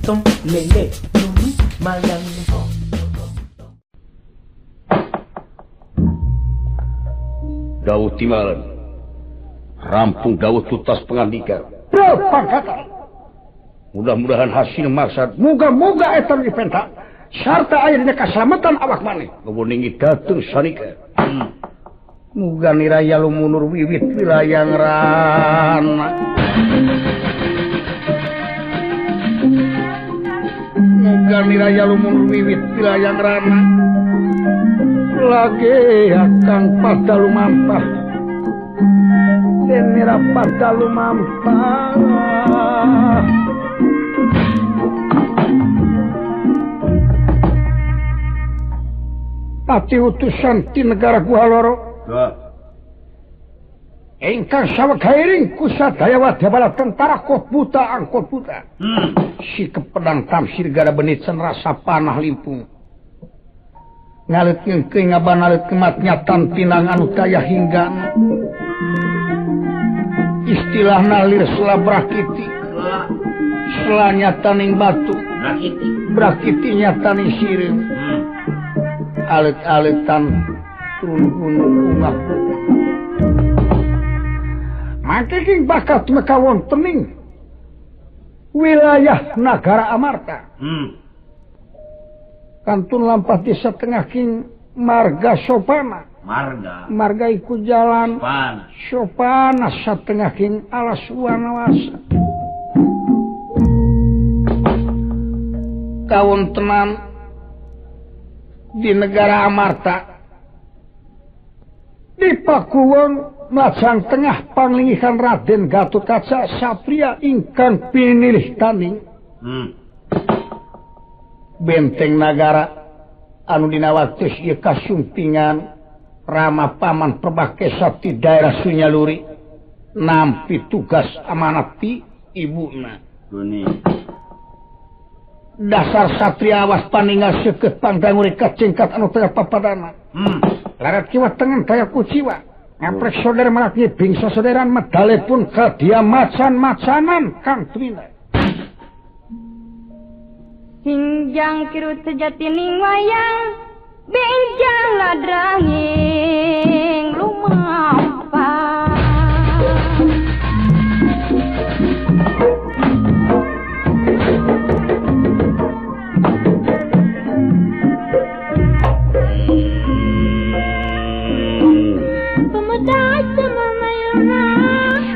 Tom lele lulu mayang. Dawuh timalan rampung dawuh tutas pangandika. Mudah-mudahan hasil maksad muga-muga eta dipenta sarta aya dina kasalamatan awak maneh. Nuwun dateng sanika. Muga niraya lumunur wiwit wilayang rana. Muga niraya lumunur wiwit wilayang rana. Lagi akang pada lumampah. Den nira pada lumampah. Pati utusan ti negara Guhaloro. Ingkang sawegairing kusadaya wadyabala tentara Kotbuta angkot buta. Si kepedang tamsir gara benit rasa panah limpung. Ngalit ngengkeng ngabanalit kemat nyatan tinang anu daya hingga. Istilah nalir sela brakiti. Sela nyataning batu. Brakiti nyataning sireum. Alit-alitan turun gunung ungah. Mangke king bakal tumeka wontening wilayah nagara Amarta. Kantun lampah di setengah king marga Sopana. Marga iku jalan Sopana setengah king alas Wanawasa. Kawontenan di negara Amarta di Pakuwon Majang Tengah panglingihan Raden Gatotkaca satria ingkang pinilih taning. Benteng nagara anu dina waktu ieu kasumpingan Rama Paman Perbakesa ti daerah Sunyaluri nampi tugas amanat ti ibuna. Dasar satria awas paninggal seukeut pangdanguri kacingkat anu tengah papadana. Larat kiwa tengen daya kuciwa. Ngaprek saudara malah bingsa saudaran medale pun kadia macan-macanan kang Trina. Hingjang kirut sejati ning wayang benjang ladranging lumampah.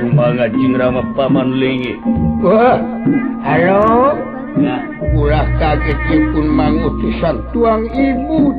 Sumangat jeung Rama Paman Lingi. Wah, halo. Ulah kaget pun mangutusan tuang ibu.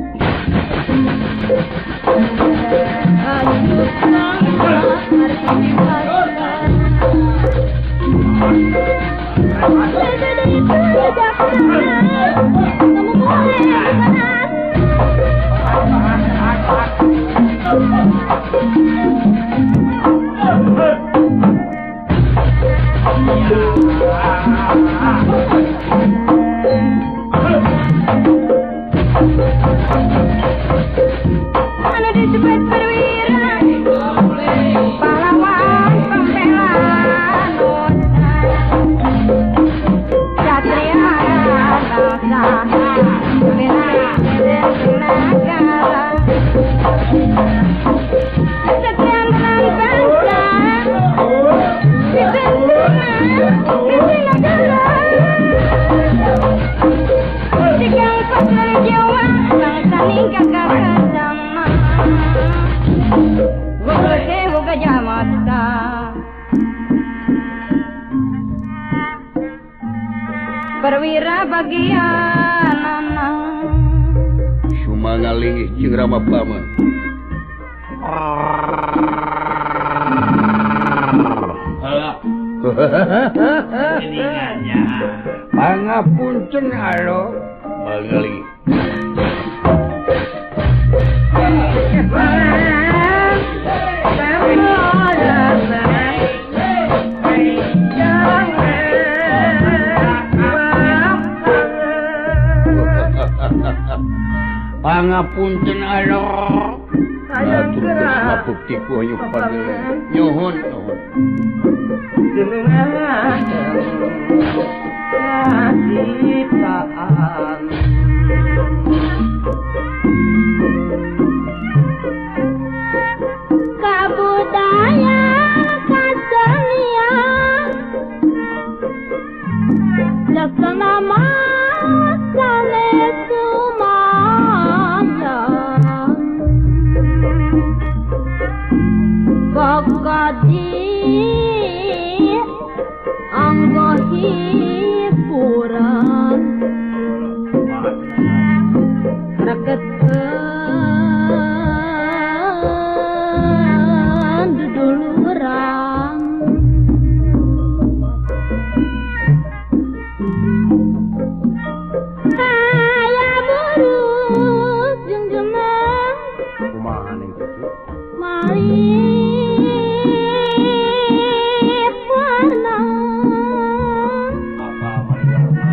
Perwira bagian anak Sumangalingih jeung Rama Paman. Pangapunten halo. Mangalingih. Pangapunten alo. Atur geus bukti ku nyuhun nyuhun. Ciptaan kabudaya kasenian laksana masane sumaya kokodi anggo hiburan reketan duduluran kaya burus jengjengan kumaha ning cucu malih warna apa malih warna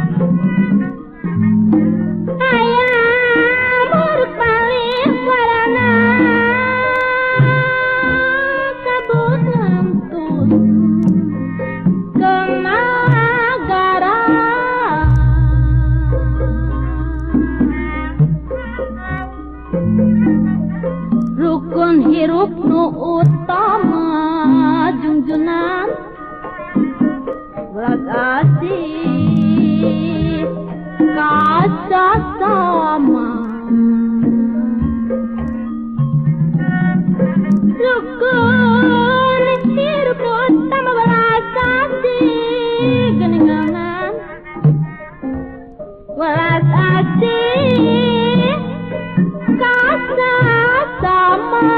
kaya buruk malih warna kabut ngantun ke nagara rukun hirup nu utama jungjunan welas asih kasasama rukun hirup nu utama welas asih geninganan welas asih kasasama.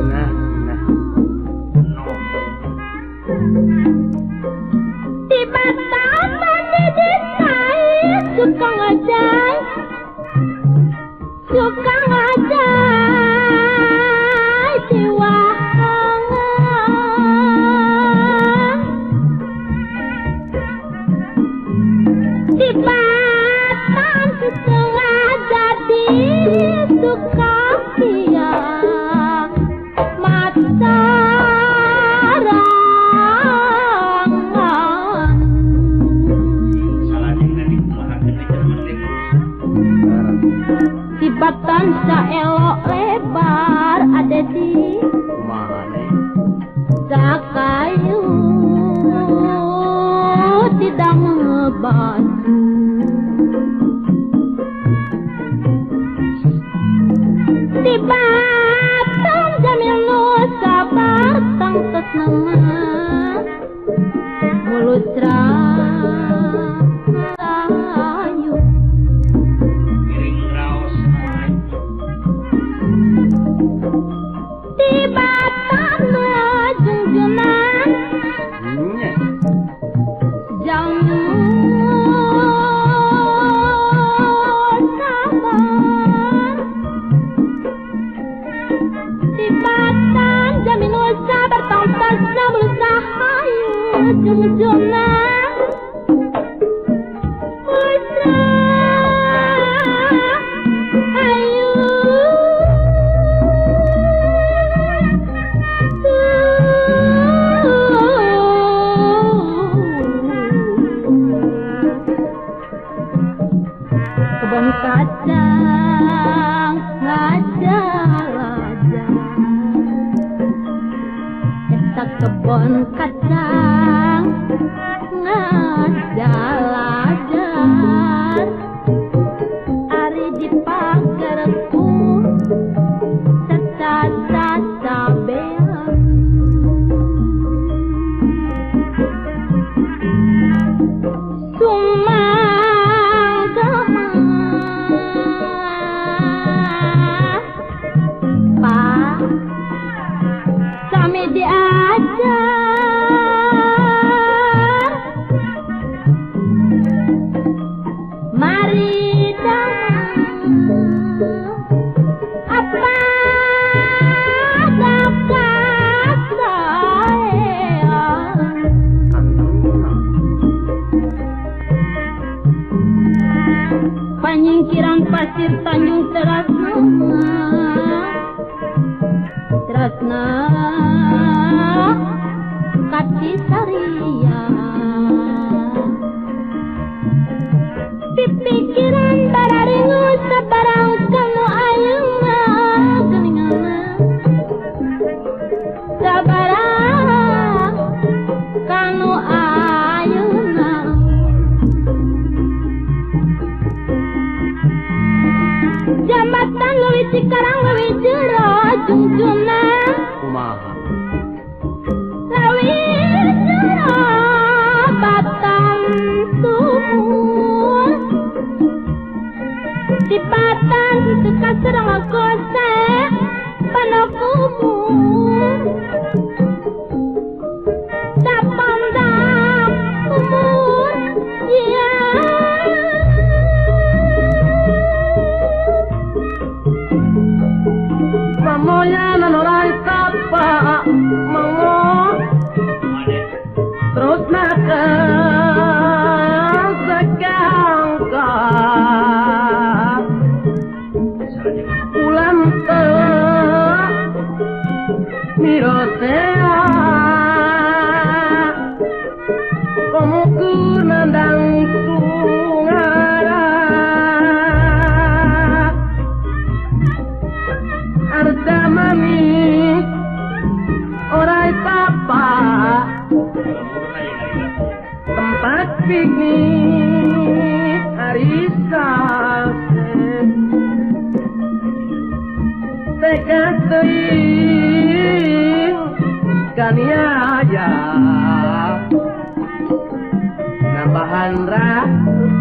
Nah, nah. Tiba-tiba didisai suka ngajai, suka ngajai tiwahangan. Tibatan setengah jadi suka siang macarangan. Salajengna dikumahakeun teh cenah Mang Dedi. Tibatan saelok lebar ada di Kumaha ning sakayu tidak ngebaju. Tibatan jamil nu sabar tangtos nama mulut rahayu. Piring raos Tibatan junjunan nya jamu sabar. Tibatan jamin nu sabar tangtos mulut rahayu junjunan mulut rahayu. Kebon kacang ngajalaja eta kebon kacang ngajalajar ari di pagerku caca-cabean sumangga mah pa sami diajar mari damang apa kasaean panyingkiran pasir Tanjung Terasna Terasna Katisarian. Leuwih jero jungjuna kumaha leuwih jero batang sumur di batang teu kaserang gose panakumur tapandang umur ya pamoyan ora tapa mengo terus nakan sekangka ulan te mirotea komo nandang tungara arda manis orai papa tempat piknik hari sase tekad teuing kaniaya nambahan rahmat.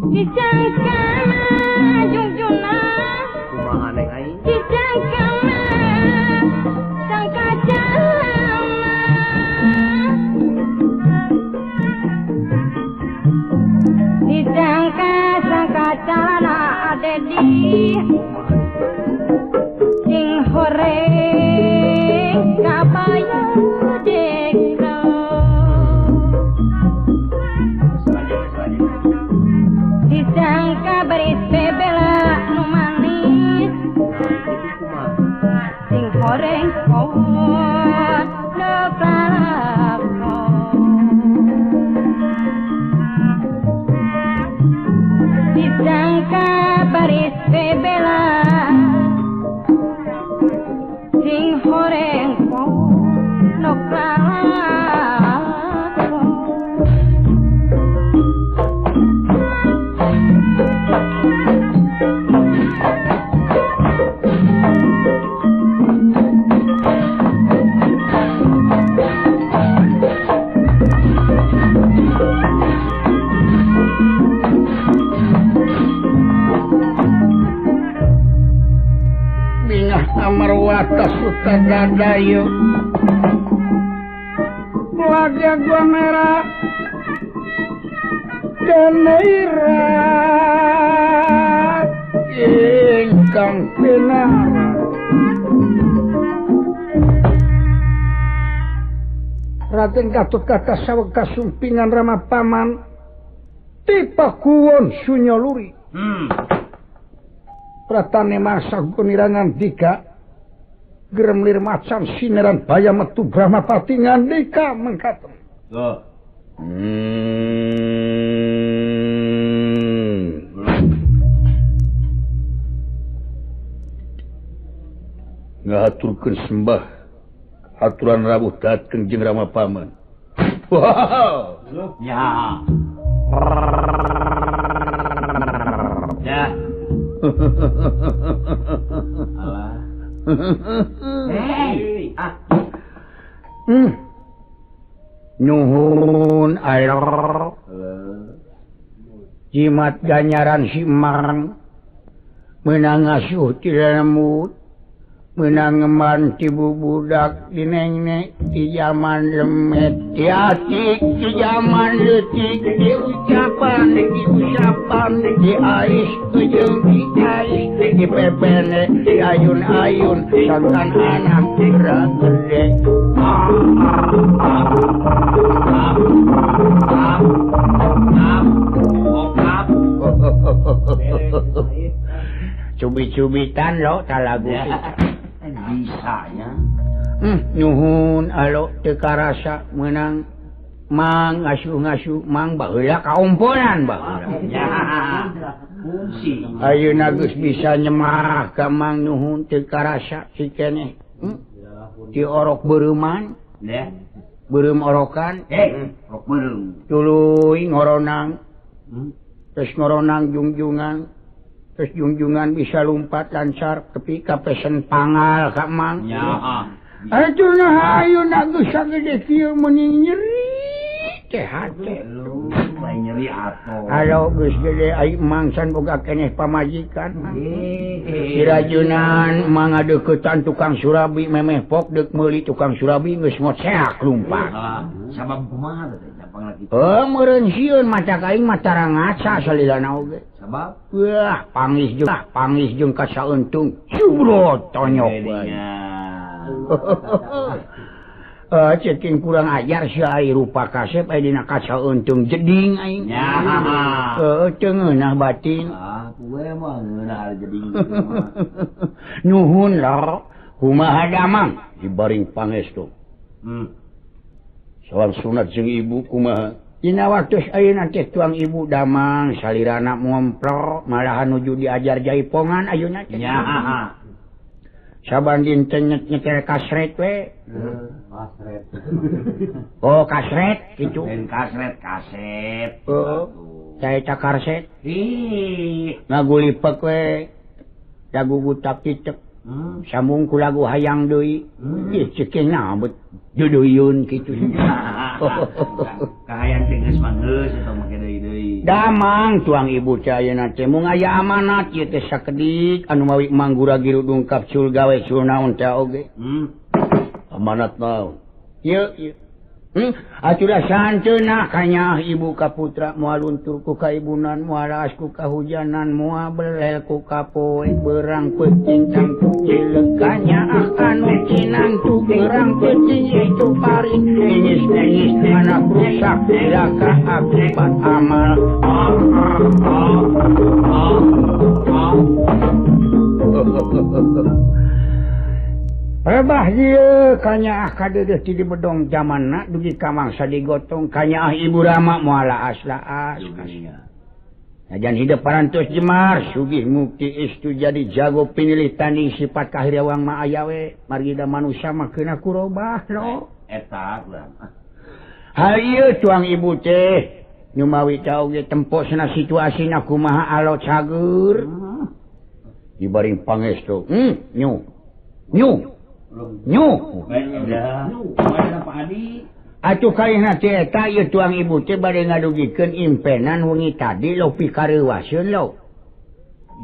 Dijangkana jungjuna kumaha neng aing dijangkana sangka jalana dijangka sangka jalana ade di sing horeng kabaya deka disangka baris bebela nu manis sing horeng kowe nu kalakon disangka baris bebela sing horeng kowe nu kalakon. Amarwata Sutagadayo laga gua merah dan irat ingkang pinara Raden Gatot Kaca saweg kasumpingan Rama Paman tipakuwon Sunyaluri. Pratane masa gunirangan dika geremlir macan sineran baya metu Brahmapati ngandika mengkaten. Ngahaturkeun sembah aturan rawuh dateng jeung Rama Paman. Wow. Ya. Ya. Alah. Hei, ah. Nuhun alor. Jimat ganyaran si Mang meunang ngasuh ti lemut, meunang ngeman ti bubudak di nengnek di zaman lemet ti atik di zaman leutik di ucapan di usapan di ais jeung di ais di pepene di ayun-ayun sangkan anak gerak gede. Cubit-cubitan lo talagu bisanya. Nuhun alo teu karasa meunang mang ngasuh-ngasuh mang baheula kaumpulan baheula. Fungsi. Ayeuna geus bisa nyemah ka mang nuhun teu karasa si keneh. Ti orok beureman. Ya. Beureum orokan rok beureum tuluy ngoronang terus ngoronang jungjungan terus jungjungan bisa lompat lancar tepi ka pesen pangal ka Mang nya atuh nah ayeuna geus sagede kieu meuning nyeri teh hate lu nyeri atuh halo geus gede ai Mang can boga keneh pamajikan dirajunan Mang ngadeuketan tukang surabi memeh pok deuk meuli tukang surabi geus ngoceak lumpat sabab kumaha teh capang lagi heuh meureun sieun maca ka aing mah tara ngaca salilana oge sabab wah pangis jeung ka saeuntung cubrot tonyok bae ceking kurang ajar si ai rupa kasep ai dina kaca euntung jeding aing nya heuh teu ngeunah batin ah kue mah ngeunah jeding nuhun lho kumaha damang dibaring pangestu salam sunat jeung ibu kumaha dina waktu ayeuna teh tuang ibu damang salirana ngompro malahan nuju diajar jaipongan ayeuna teh nya saban dinten nyekel kasret we kasret oh kasret kitu lain kasret kasep heeh caeta karset ih ngagulipek we lagu gutak cicek sambung ku lagu hayang deui ih ceking naon bet duduyun kitu kahayang teh geus mah geus eta make deui-deui damang tuang ibu teh ayeuna teh mung aya amanat ieu teh sakedik anu mawi manggura-giru dungkap cul gawe cul naon teh oge amanat naon ieu ieu atuh santeuna kanyah ibu ka putra moal luntur ku kaibunan moal raas ku kahujanan moal belel ku kapoe berang peuting tangtu cileuk kanyaah anu cinantu berang peuting itu paring nangis-nangis anak rusak cilaka akibat amal Rebah ieu kanyaah kadeudeuh ti dibedong jamanna dugi ka mangsa digotong kanyaah ibu rama moal laas-laas. Najan hidup parantos jemar sugih mukti istu jadi jago pinilih tanding sifat kahirewang mah aya we margi da manusia mah keuna kurobah lo. Eta urang. Hal ieu tuang ibu teh nu mawi teh oge tempo sana situasina kumaha alo cager. Dibaring pangestu. Nyu. Nyu. Nyu. Atuh kaina teh eta ieu tuang ibu teh bade ngadugikeun impenan wengi tadi lo pikareuwaseun lo.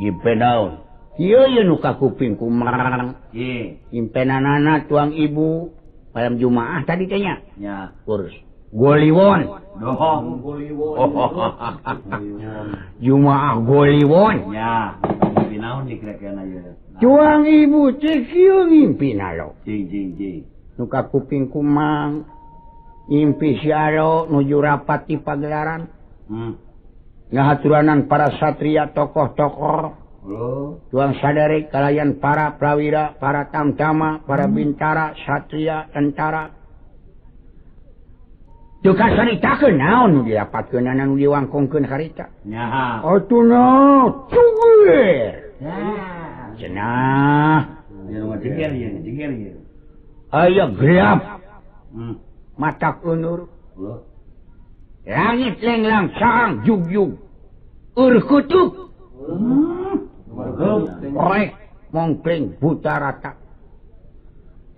Impen naon? Ieu ieu nu kakuping ku marang. Impenanana tuang ibu malam Jumaah tadi teh nya. Nya. Kurus. Goliwon. Dohong goliwon. Jumaah goliwon. Nya. Mimpi naon dikira-kira ieu? Tuang ibu teh kieu ngimpina lo. Jing jing jing. Nu kakuping ku mang ngimpi si Alo nuju rapat di pagelaran. Ngahaturanan para satria tokoh-tokoh. Tuang saderek kalayan para prawira, para tamtama, para bintara, satria, tentara. Teu kasaritakeun naon nu dirapatkeunana nu diwangkongkeun harita. Nya. Atuh na cuger. Cenah. Jeger ieu, jeger ieu. Aya gelap. Matak unur. Langit lenglang sarang jugjug. Urkutuk. Rek mongkling buta rata.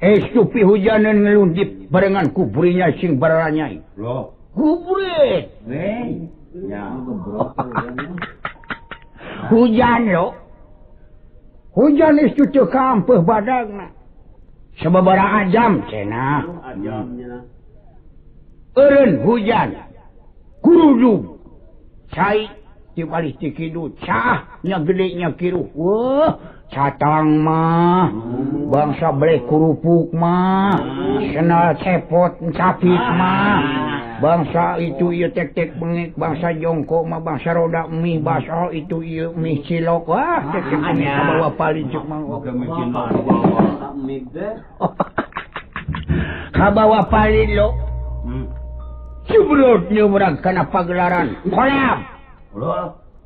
Estupi hujanan ngelundip barengan kubrinya sing bararanyai. Loh. Kubrit. Hei. Ya. Hujan lo. Hujan istu teu kampeuh badagna. Sababaraha jam cenah. Eureun hujan. Kurudug. Cai ti palih ti kidul. Caah nya gede nya kiruh. Wah, catang mah. Bangsa beleh kerupuk mah. Senal cepot capit mah. Bangsa itu ieu tek-tek bengek, bangsa jongkok mah, bangsa roda mie baso itu ieu mie cilok. Wah, tek-tek bengek kabawa palih cuk mang. Kabawa palih lo. Cubrut nyebrang kana pagelaran. Kolab.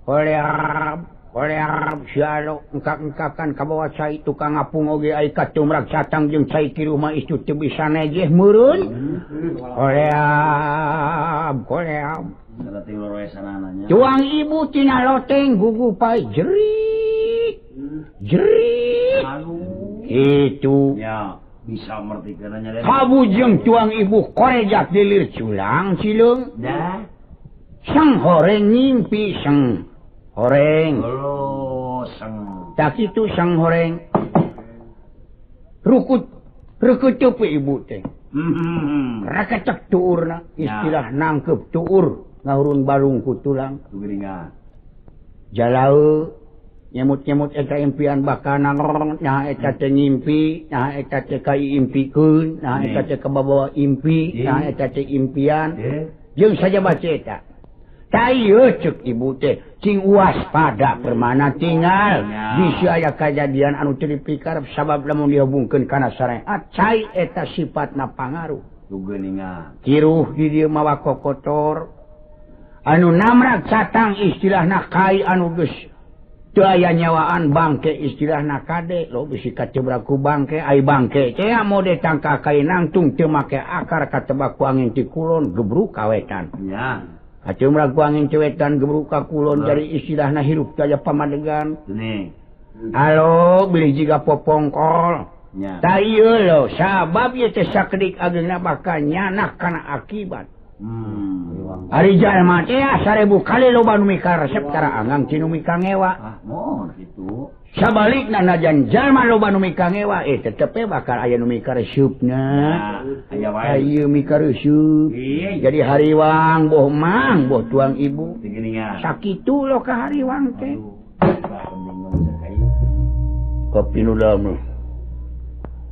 Kolab. Koleab sialo engkak-engkakan kabawa cai tukang ngapung oge ai katumrak catang jeung cai kiruh mah istu teu bisa nejeh meureun. Koleab koleab. Tuang ibu tina loteng gugu pai jerit. Jerit. Itu. Ya, bisa mertikeun nya. Kabujeng tuang ibu korejak dilir culang cileung. Dah. Sang horeng ngimpi sang horeng. Oh, sang. Tak itu sang horeng. Rukut rukut ibu teh. Raketek tuurna, istilah nangkep tuur ngahurun balung ku tulang. Geuningan. Jalau nyemut-nyemut eta impian bakal nangor nyaha eta teh ngimpi, nyaha eta teh kaiimpikeun, nyaha eta teh kabawa impi, nyaha eta teh impian. Jeung saja baca eta. Tayo cek ibu teh cing waspada permana tinggal bisi aya kajadian anu teu dipikarep sabab lamun dihubungkeun kana syariat cai eta sifatna pangaruh. Geuningan. Kiruh di dieu mawa kokotor anu namrak catang istilahna kai anu geus teu aya nyawaan bangke istilahna kade lo bisi katebrak ku bangke ai bangke teh mode tangka kai nangtung teu make akar katebak ku angin ti kulon gebruk ka wetan. Nya. Kacumrak ku angin cewetan gebruk ka kulon dari istilahna hirup daya pamadegan. Halo bilih jiga popongkol. Ta ieu lo sabab ieu teh sakedik ageungna bakal nyanak kana akibat. Ari jalma teh 1000 kali loba nu mikaresep tara anggang ti nu mikangewa. Ah, mohon kitu. Sabalikna najan jalma loba nu mikangewa tetep we bakal aya nu mikareseupna. Aya wae. Aya mikareseup. Jadi hariwang boh mang boh tuang ibu. Sakitu lo ka hariwang teh. Kopi nu dalam.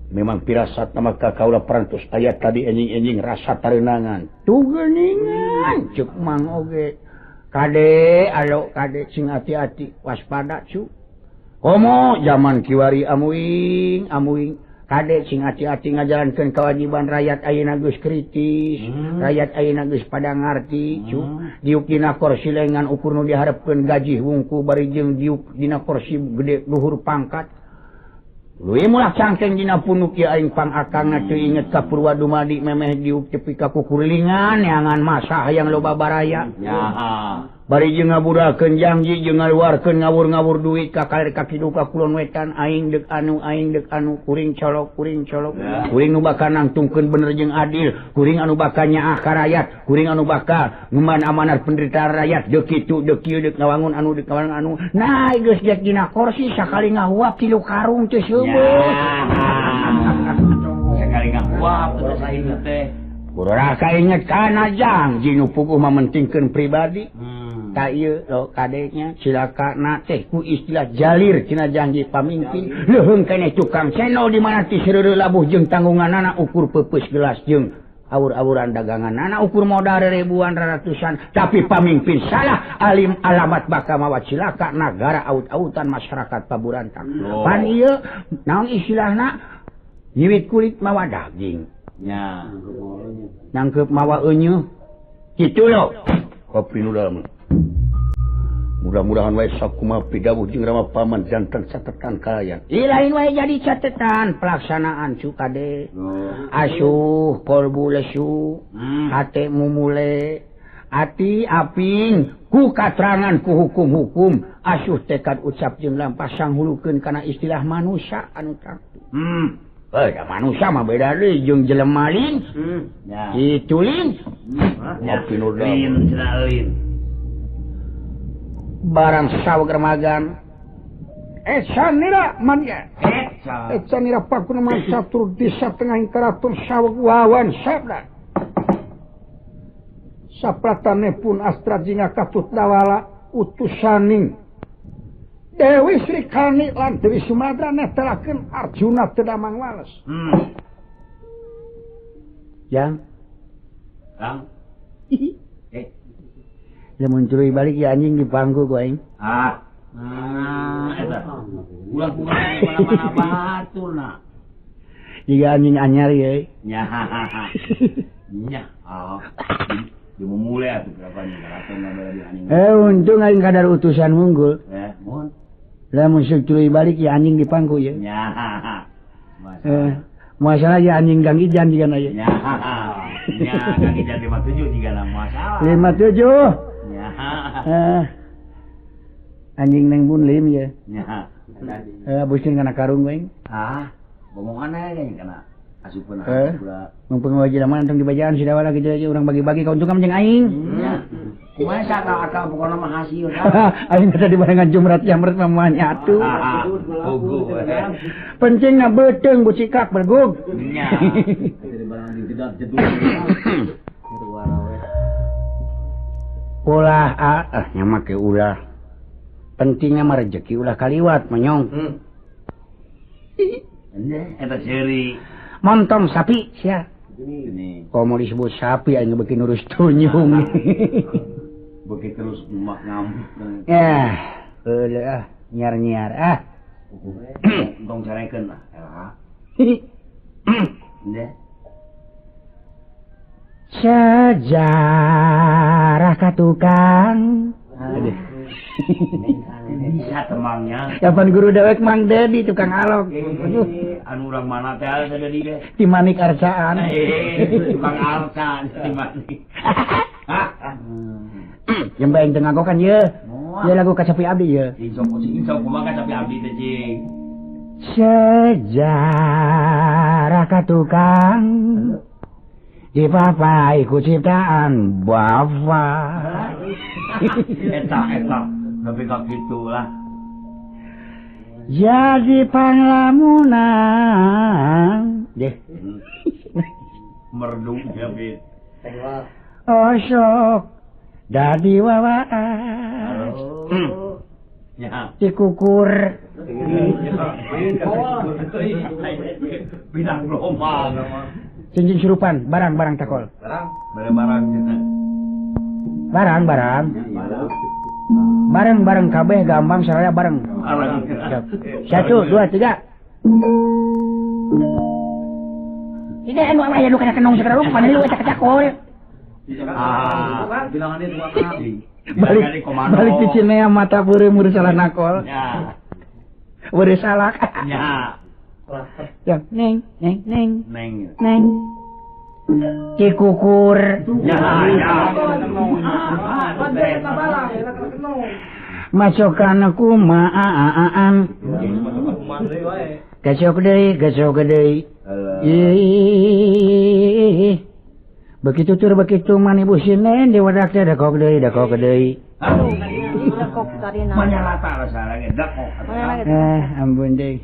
Memang pirasat nama kaula perantos aya tadi enjing-enjing rasa tareunangan. Tuh geuningan ceuk mang oge. Kade alo kade sing hati-hati waspada cu. Komo zaman kiwari amuing amuing kade sing hati-hati ngajalankeun kewajiban rakyat ayeuna geus kritis, rakyat ayeuna geus pada ngarti cu. Diuk dina kursi lengan ukur nu diharepkeun gaji wungku bari jeung diuk dina kursi gede luhur pangkat. Luwi mulah cangkeng dina punuk ieu aing pangakangna teu inget ka Purwa Dumadi memeh diuk tepi ka kukuringan neangan masa hayang loba baraya. Bari jeung ngaburakeun janji jeung ngaluarkeun ngawur-ngawur duit ka kaler ka kidul ka kulon wetan aing deuk anu kuring colok kuring nu bakal nangtungkeun bener jeung adil kuring anu bakal nyaah ka rakyat kuring anu bakal ngeman amanat penderitaan rakyat deuk kitu deuk kieu deuk ngawangun anu deuk ngawangun anu nah geus geus dina kursi sakali ngahuap 3 karung teh seubeut sakali ngahuap terus aing teh urang kainget kana janji nu puguh mementingkeun pribadi. Ta ieu lo kadenya cilakana teh ku istilah jalir tina janji pamimpin leuheung keneh tukang cendol di mana ti seureureuh labuh jeung tanggunganana ukur peupeus gelas jeung awur-awuran daganganana ukur modal ribuan ratusan tapi pamimpin salah alim alamat bakal mawa cilaka nagara aut-autan masyarakat paburantang. Pan ieu naon istilahna nyiwit kulit mawa daging nya nangkep mawa euneuh kitu lo kopi nu dalam. Mudah-mudahan wae sakumaha pidawuh jeung rama paman janten catetan kalayan. Ih lain wae jadi catetan pelaksanaan cu kade. Asuh kolbu lesu, hate mumule, ati aping ku katrangan ku hukum-hukum, asuh tekad ucap jeung lampah sanghulukeun kana istilah manusia anu tangtu. Da manusia mah beda deui jeung jelema lin. Kitu lin. Lin cenah lin. Barang saweg remagan eca nira mania eca nira pakunaman catur desa tengah karaton saweg wawan sabda sapratane pun astra jinga katut dawala utusaning Dewi Sri Kani lan Dewi Sumadra netelakeun Arjuna teu damang wales. Jang Kang lamun curi balik ya anjing dipangku ku aing. Ah. Eta. Ulah kumaha mana-mana baturna. Jiga anjing anyar ye. Nya. Nya. Oh. Dimumule atuh berapa nya karaton di anjing. Untung aing kadar utusan unggul. Mohon. Lamun seuk tuluy balik ya anjing di pangku ya. Nya. Masalah ya anjing Gang Ijan jigana ya. Nya. Nya Gang Ijan 57 jigana masalah. 57. Nya. Anjing neng bun lim ya. Nya. Busin kana karung we. Ah, bomongan aya kana asupeun asup. Mumpung wae jelema entong dibajaan si dawa kitu aja urang bagi-bagi kauntungan jeung aing. Nya. Kumaha sakal-akal pokona mah hasil. Aing tadi barengan jumrat jamret mah moal nyatu. Puguh. Pencingna beuteung bucikak bergug. Nya. Ulah ah nya make ulah. Pentingna mah rejeki ulah kaliwat monyong. Eta seuri. Montong sapi sia. Komo disebut sapi aing beuki nurus tunyung. Beuki terus mak ngamuk. Ya, heueuh ah, nyiar-nyiar ah. Tong carekeun lah, elah. Ndeh. Sejarah katukang. Aduh. Bisa temangnya. Kapan guru dewek Mang Dedi tukang alok. Anu urang mana teh asa Dedi teh? Ti manik arcaan. Tukang arcaan ti manik. Jeung bae teu ngagokan ye. Ye lagu kacapi abdi ye. Insok kumaha kacapi abdi teh cing. Sejarah katukang dipapai ku ciptaan Bapa. Eta eta nepi ka kitu lah. Jadi panglamunan deh. Merdu ya bit. Osok dadi wawaas. Ya. Dikukur. Bidang global. Cincin surupan, barang-barang takol. Barang, barang Barang-barang. Bareng-bareng kabeh gampang saraya bareng. 1 2 3. Ini anu aya nu kana kenong sagala rupa mana lu eta kacakol. Ah, bilangan dia tukang abdi. Balik balik di Cinea mata beureum meureun salah nakol. Ya. Beureum salah. Ya. Ya, neng neng neng. Neng. Neng. Cikukur. Ya, ya. Masokan kumaan. Gasok deui, gasok deui. Ih. Begitu tur begitu mani businen diwadak teh dakok deui, dakok deui. Dakok karina. Manyalata rasana ge dakok. Ampun deui.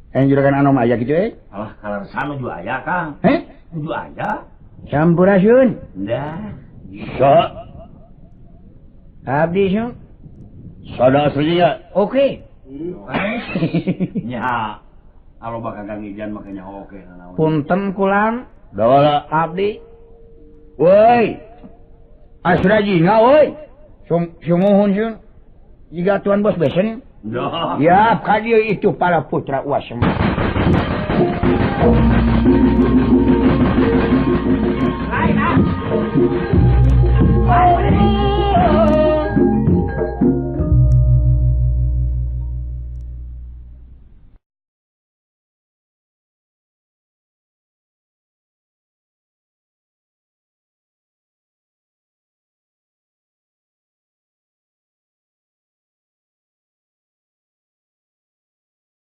Juragan anu mah aya kitu eh? Alah kaleresan nuju aya, Kang. Heh? Nuju aya. Sampurasun. Dah. Sa. Abdi sun. Sada aslinya. Oke. Nya. Alo bakal Kang Ijan makanya oke nanaon. Punten kulang. Dawala abdi. Woi. Asraji nga woi. Sumuhun sun. Jiga tuan bos besen. Dah. Ya, kadieu itu para putra uas semua.